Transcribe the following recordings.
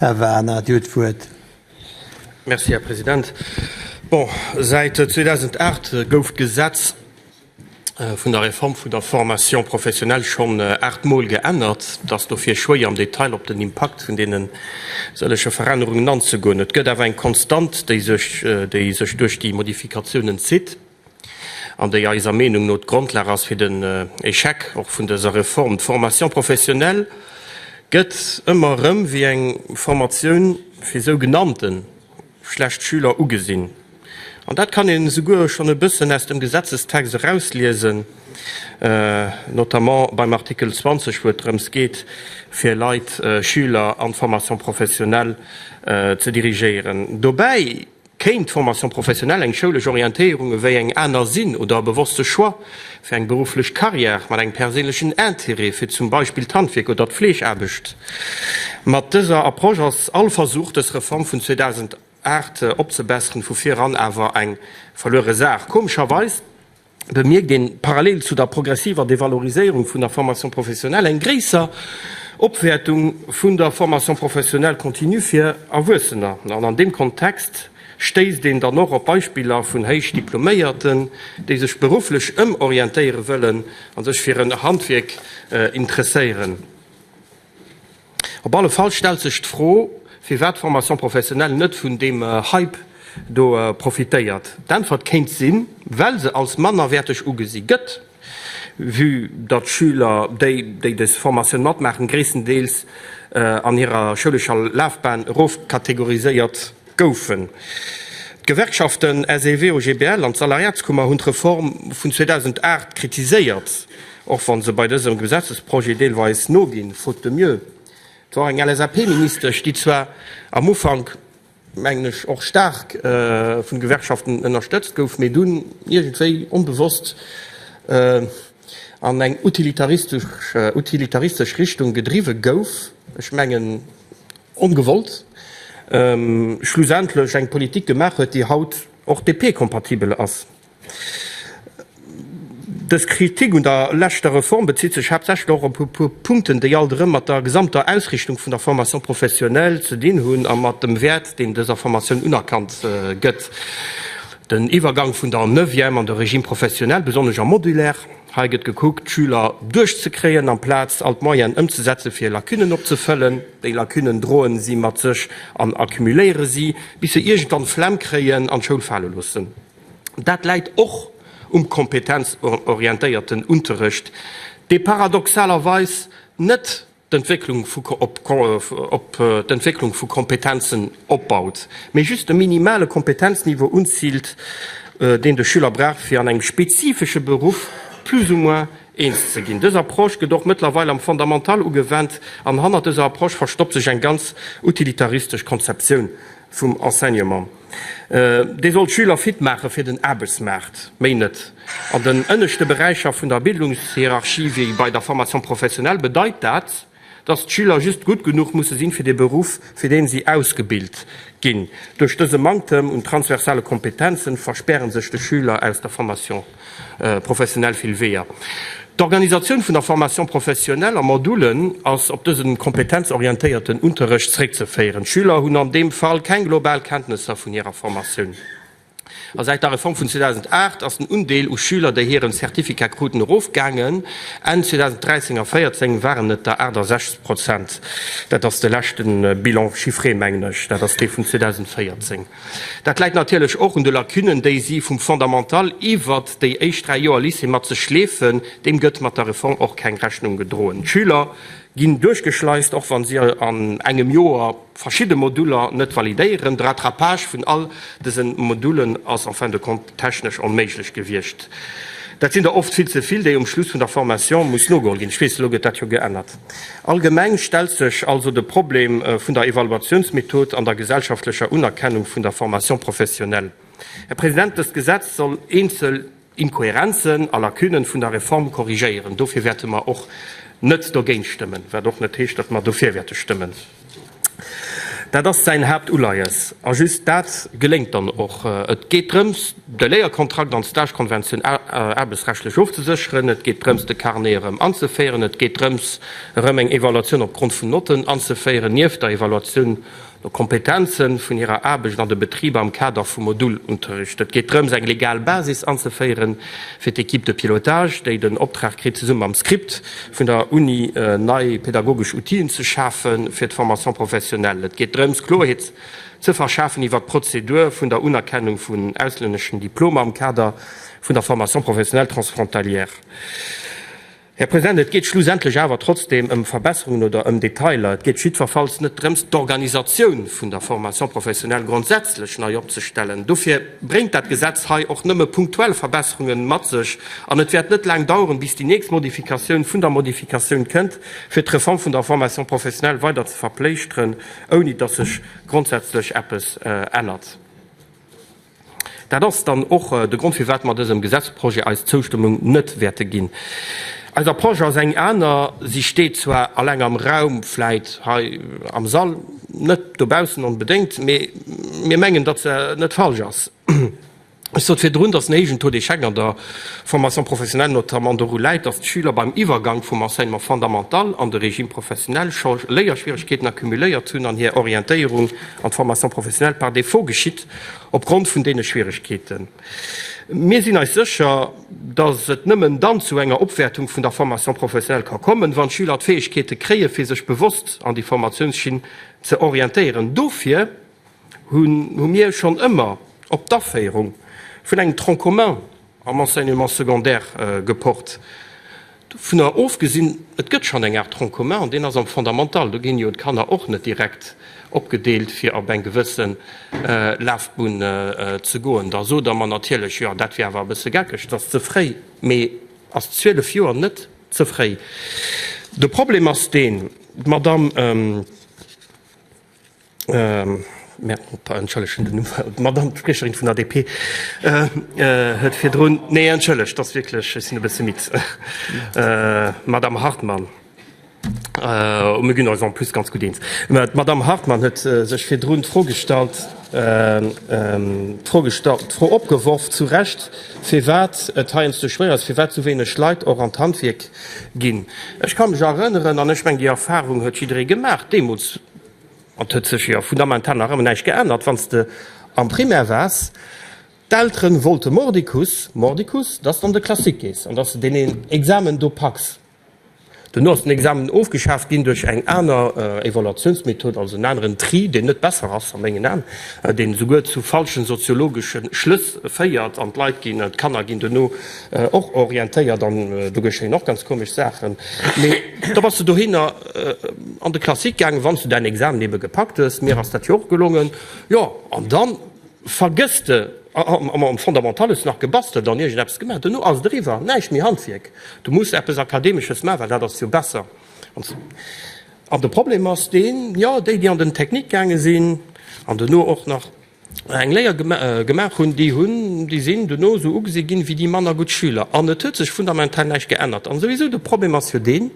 Här Werner, Dir hutt d'Wuert. Merci, Här President. Bon, säit 2008 gouf d'Gesetz vun der Reform vun der Formation professionnelle schonn aachtmol geännert. Et ass dofir schwéier, am Detail op den Impakt vun deene sëllege Verännerungen anzegoen. Et gëtt awer eng Konstant, déi sech, déi sech duerch déi Modifikatiounen zitt. an déi eiser Meenung no d'Grondlag ass fir den Échec och vun dëser Reform. D'Formation professionnelle gëtt ëmmer erëm wéi eng Formatioun fir sougenannte schlecht Schüler ugesinn. An dat kann een esouguer schonn e bëssen aus dem Gesetzestext erausliesen, notamment beim Artikel 20, wou et drëms geet, fir Leit, Schüler an d'Formation professionnelle ze dirigéieren. Dobäi Kéint d'Formation professionnelle eng schoulesch Orientéierung ewéi eng aner sinn oder e bewosste Choix fir eng berufflech Carrière mat engem perséinlechen Intérêt fir zum Beispill d'Handwierk oder d'Fleegeaarbecht? Mat dëser Approche ass all Versuch, dës Reform vun 2008 opzebesseren, vu vir eran awer eng verluere Saach. Komescherweis bemierkt een parallel zu der progressiver Devaloriséierung vun der Formation professionnelle eng gréisser Opwäertung vun der Formation professionnelle continue fir Erwuessener. An an deem Kontext stéisst een dann och op Beispiller vun héich Diploméierten, déi sech berufflech ëmorientéiere wëllen a sech fir en Handwierk interesséieren. Op alle Fall stellt sech d'Fro, firwat d'Formation professionnelle net vun deem Hype do profitéiert. D'Äntwert kéint sinn, well se als mannerwäerteg ugesi gëtt, vue datt d'Schüler, déi déi des Formatioun matmaachen, gréisstendeels an hirer schoulescher Lafbahn erofkategoriséiert goufen. D'Gewerkschaften SEW, OGBL an d'Salariatskummer hunn d'Reform vun 2008 kritiséiert, och wa se bei dësem Gesetzesprojet deelweis noginn, faute de mieux. Et war eng LSAP-Ministesch, déi zwar am Ufank, mengen ech, och staark vun de Gewerkschaften ënnerstëtzt gouf, mee dunn iergendwéi onbewosst an eng utilitaristesch Richtung gedriwwe gouf. Ech mengen, ongewollt, schlussendlech eng Politik gemaach huet, déi haut och DP-kompatibel ass. Dës Kritik un der leschter Reform bezitt sech haaptsächlech och op e puer Punkten, déi alt erëm mat der gesamter Ausrichtung vun der Formation professionnelle ze dinn hunn a mat dem Wäert, deen dëser Formatioun unerkannt gëtt, den Iwwergang vun der Neuvième an de Régime professionnel, besonnesch am Modulaire. Hei gëtt gekuckt, d'Schüler duerchzekréien, amplaz all d'Moyenen ëmzesetzen, fir Lacunnen opzefëllen. Déi Lacunnen droen si mat sech an accumuléiere si, bis se iergendwann d'Flemm kréien an d'Schoul fale loossen. Dat läit och um kompetenzorientéierten Unterrecht, dee paradoxalerweis net d'Entwécklung vu op d'Entwécklung vu Kompetenzen opbaut, mee just e minimale Kompetenzniveau unziilt, deen de Schüler brauch, fir an engem spezifesche Beruff plus ou moins eens ze ginn. Dës Approche gëtt och mëttlerweil am Fondamental ugewennt an hannert dëser Approche verstoppt sech eng ganz utilitaristesch Konzeptioun vum Enseignement. Dee soll d'Schüler fit maache fir den Aarbechtsmaart, méi net. An den ënneschte Beräicher vun der Bildungshierarchie, wéi bei der Formation professionnelle, bedeit dat, dass d'Schüler just gutt genuch musse sinn fir dee Beruff, fir deen si ausgebilt ginn. Duerch dëse Manktem un transversale Kompetenzen verspären sech de Schüler aus der Formation professionnelle vill Weeër. D'Organisatioun vun der Formation professionnelle a Modullen ass op dëse kompetenzorientéierten Unterrecht zeréckzeféieren. D'Schüler hunn an deem Fall keng global Kenntnesser vun hirer Formatioun. A säit der Reform vun 2008 ass den Undeel u Schüler, déi hiren Certificat kruten, erofgaangen. Enn 2013 a 14 waren et der 68 Prozent. Dat ass de leschte Bilan chiffré, mengen ech. Dat ass dee vun 2014. Dat läit natierlech och un de Lacunnen, déi si vum Fondamental iwwert déi éischt 3 Joer Lycée mat sech schleefen. Deem gëtt mat der Reform och keng Rechnung gedroen. D'Schüler ginn duerchgeschleist, och wa si an engem Joer verschidde Moduller net validéieren. De Rattrapage vun all dëse Modullen ass en fin de compte technesch onméiglech gewiescht. Dat sinn der oft vill ze vill, déi um Schluss vun der Formation muss nogeholl ginn. Ech weess, elo gëtt dat jo geännert. Allgemeng stellt sech also de Problem vun der Evaluationsmethod an der gesellschaftlecher Unerkennung vun der Formation professionnelle. Här President, dëst Gesetz soll eenzel Inkohärenzen a Lacunen vun der Reform korrigéieren. Dofir wäerte mer och net dogéint stëmmen, wat och net heescht, datt mer dofir wäerte stëmmen. Dat ass säin Haaptuleies. A just dat geléngt dann och. Et geet drëms, de Léierkontrakt an d'Stagekonventioun aarbechtsrechtlech ofzesécheren. Et geet drëms, de Carnet erëm anzeféieren. Et geet drëms, erëm eng Evaluatioun opgrond vun Notten anzeféieren, nieft der Evaluatioun no Kompetenze vun hirer Aarbecht an de Betriber am Kader vum Modulunterricht. Et geet drëms, eng legal Basis anzeféiere fir d'Équipe de pilotage, déi den Optrag kritt, zesumme mam Script vun der Uni nei pedagogesch Outile ze schafe fir d'Formation professionnelle. Et geet drëms, Kloerheet ze verschafen iwwert d'Prozedur vun der Unerkennung vun auslänneschen Diplomer am Kader vun der Formation professionnelle transfrontalière. Här President, et geet schlussendlech awer trotzdeem ëm Verbesserungen oder ëm Detailer. Et geet jiddwerfalls net drëms, d'Organisatioun vun der Formation professionnelle grondsätzlech nei opzestellen. Dofir bréngt dat Gesetz hei och nëmme punktuell Verbesserungen mat sech an et wäert net laang daueren, bis déi nächst Modifikatioun vun der Modifikatioun kënnt, fir d'Reform vun der Formation professionnelle weider ze verpléischteren, ouni dass sech grondsätzlech eppes ännert. Dat ass dann och de Grond, firwat mer dësem Gesetzprojet eis Zoustëmmung net wäerte ginn. Eis Approche ass eng aner. Si steet zwar alleng am Raum, vläit hei am Sall, net dobaussen onbedéngt, mee mir mengen, datt se net falsch ass. Ech sot virdrun, datt en héijen Taux d'échec an der Formation professionnelle notamment doru läit, datt d'Schüler beim Iwwergang vum Enseignement fondamental an de Régime professionnel scho Léierschwieregkeeten accumuléiert hunn an hir Orientéierung an d'Formation professionnelle par défaut geschitt opgrond vun deene Schwieregkeeten. Mir sinn eis sécher, dass et nëmmen dann zu enger Opwäertung vun der Formation professionnelle ka kommen, wann d'Schüler d'Fäegkeete kréien, fir sech bewosst an déi Formatiounsschinn ze orientéieren. Dofir hu mir schonn ëmmer op d'Aféierung vun engem Tronc commun am Enseignement secondaire gepocht. Dovunner ofgesinn, et gëtt schonn eng Aart Tronc commun, an deen ass am Fondamental. Do ginn jo d'Kanner och net direkt opgedeelt, fir op eng gewësse Lafbunn ze goen. Da sot Der mer natierlech, Jo, dat wier awer e bësse geckeg, et ass ze fréi. Mee ass 12 Joer net ze fréi? De Problem ass deen, d'Madamm. Entschëllegen, den Numm, d'Madamm d'Spriecherin vun der DP huet virdrun, nee, entschëllegt, dat ass wierklech, ech sinn e bësse midd, Madamm Hartmann, mir ginn eis en plus ganz gutt eens, mä d'Madamm Hartmann huet sech virdrun d'Fro gestallt, d'Fro gestallt, d'Fro opgeworf, zu Recht, firwat et heiansdo schwéier ass, firwat esou wéineg Leit och an d'Handwierk ginn. Ech ka mech erënneren, an ech mengen, déi Erfahrung huet jidderee gemaach deemools, an et huet sech jo fundamental nach ëmmer näischt geännert, wann s de am Primaire waars, d'Eltere wollte mordicus, mordicus, dass de an de Classique gees an dass de deen een Examen do packs. Duerno ass den Examen ofgeschaaft ginn duerch eng aner Evaluatiounsmethod, also en aneren Tri, deen net besser ass a mengen Aen, deen esouguer zu falschen soziologesche Schlëss féiert an d'Leit ginn, d'Kanner ginn duerno och orientéiert an do geschéien och ganz komesch Saachen. Mee da bass de dohinner an de Classique gaangen, wann s du däin Examen ebe gepackt hues, mir ass dat jo och gelongen, jo, an da vergëss de, am Fondamental hues de nach gebastelt an iergendeppes gemaach, duerno ass et eriwwer, näischt méi Handwierk, du muss eppes Akademesches maachen, well dat ass jo besser. An de Problem ass deen, jo, déi, déi an den Technique gaange sinn an duerno och nach eng Léier gemaach hunn, déi hunn, déi sinn duerno esou ugesi ginn wéi déi manner gutt Schüler. An et huet sech fundamental näischt geännert. An souwisou, de Problem ass jo deen,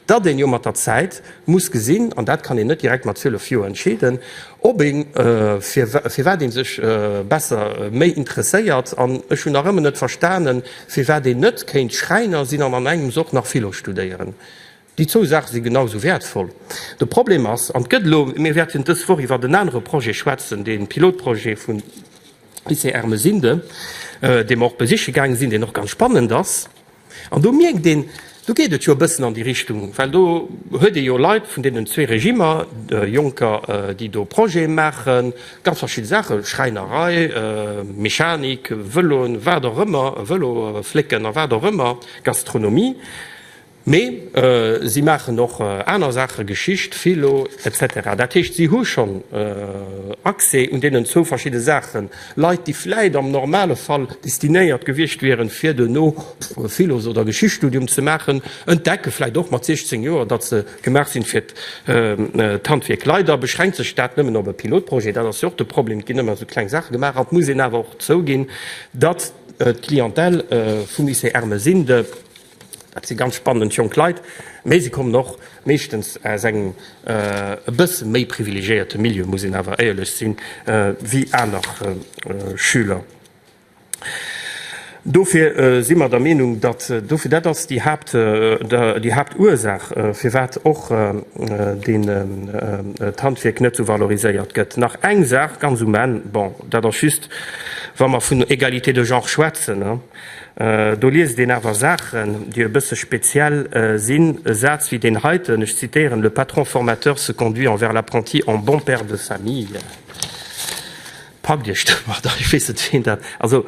datt een jo mat der Zäit muss gesinn, an dat kann een net direkt mat 12 Joer entscheeden, ob een, fir firwat ee sech besser, méi interesséiert. An ech hunn nach ëmmer net verstanen, firwat een net kéint Schräiner sinn an an engems och nach Philo studéieren. Déi zwou Saache si genau esou wäertvoll. De Problem ass, an et gëtt elo, mir wäerten dës Woch iwwert en anere Projet schwätzen, dee Pilotprojet vum Lycée Ermesinde, dee mer och besiche gaange sinn, deen och ganz spannend ass. An do mierkt een, do geet et jo e bëssen an déi Richtung, well do huet ee jo Leit vun deenen zwee Regimmer, Jonker, déi do Projete maachen, ganz verschidde Saachen, Schräinerei, Mechanik, Vëloen, wat och ëmmer, Vëlo flécken a wat och ëmmer, Gastronomie. Mee si maachen och aner Saachen, Geschicht, Philo, etc. Dat heescht, si hu schonn Accès un deenen zwou verschidde Saachen. Leit, déi vläit am normale Fall destinéiert gewiescht wieren, fir duerno e Philos oder Geschichtsstudium ze maachen, entdecke vläit och mat 16 Joer, datt se gemaach sinn fir d'Handwierk. Leider beschränkt sech dat nëmmen op e Pilotprojet. Dat ass jo och de Problem, et ginn ëmmer esou kleng Saache gemaach. An et muss een awer och zouginn, datt d'Clientèle vum Lycée Ermesinde. Dat si ganz spannend jonk Leit, mee si kommen och meeschtens aus engem e bësse méi privilegiéierte Milieu, muss een awer éierlech sinn, wéi aner Schüler. Dofir si mer der Meenung, datt, dofir, dat ass déi Haapt, déi Haaptursaach, firwat och deen, d'Handwierk net esou valoriséiert gëtt. Nach eng Saach ganz um Enn, bon, dat ass just, wa mer vun Égalité de genre schwätzen, do liest een awer Saachen, déi e bësse speziell sinn, e Saz wéi deen heiten, ech zitieren, Le patron formateur se conduit envers l'apprenti en bon père de famille. Packt Iech domadder, ech weess net ween dat, also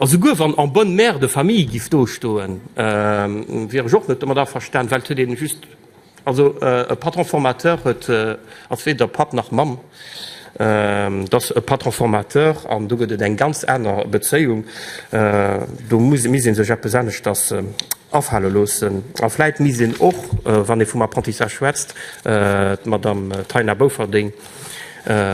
a souguer wann en bonne mère de famille giff do stoen, wier ech och net domat averstan, well et huet een just, also e Patron formateur huet, ass weder Papp nach Mamm, et ass e Patron formateur an do gëtt et eng ganz aner Bezéiung, do muss, misst ee sech eppes aneschters afale loossen. A vläit misst een och, wann ee vum Apprentissage schwätzt, d'Madame Taina Bouferding,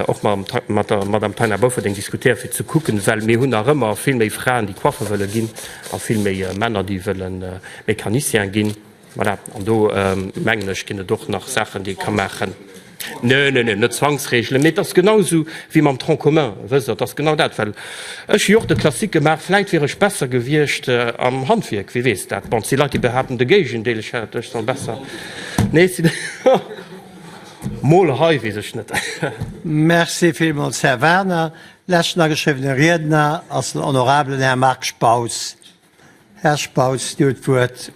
och mat der Madame Taina Bofferding diskutéiert, fir ze kucken, well mir hunn nach ëmmer vill méi Fraen, déi Coiffer wëlle ginn a vill méi Männer, déi wëlle Mécanicien ginn. Voilà, an do mengen ech, ginn et och nach Saachen, déi ee ka maachen. Nö, nö, nö, net Zwangsregelen, mee et ass genau esou wéi mam Tronc commun, wësst Der, et ass genau dat, well ech hu jo och de Classique gemaach, vläit wier ech besser gewiescht am Handwierk, wie weess dat. Bon, et si Leit, déi behaapten de Géigendeel, ech hätt, ech soll besser, nee, et sinn. Mol hei, weess ech net. Merci villmools, Här Werner. Leschten ageschriwwene Riedner ass den honorabelen Här Marc Spautz. Här Spautz, Dir hutt d'Wuert.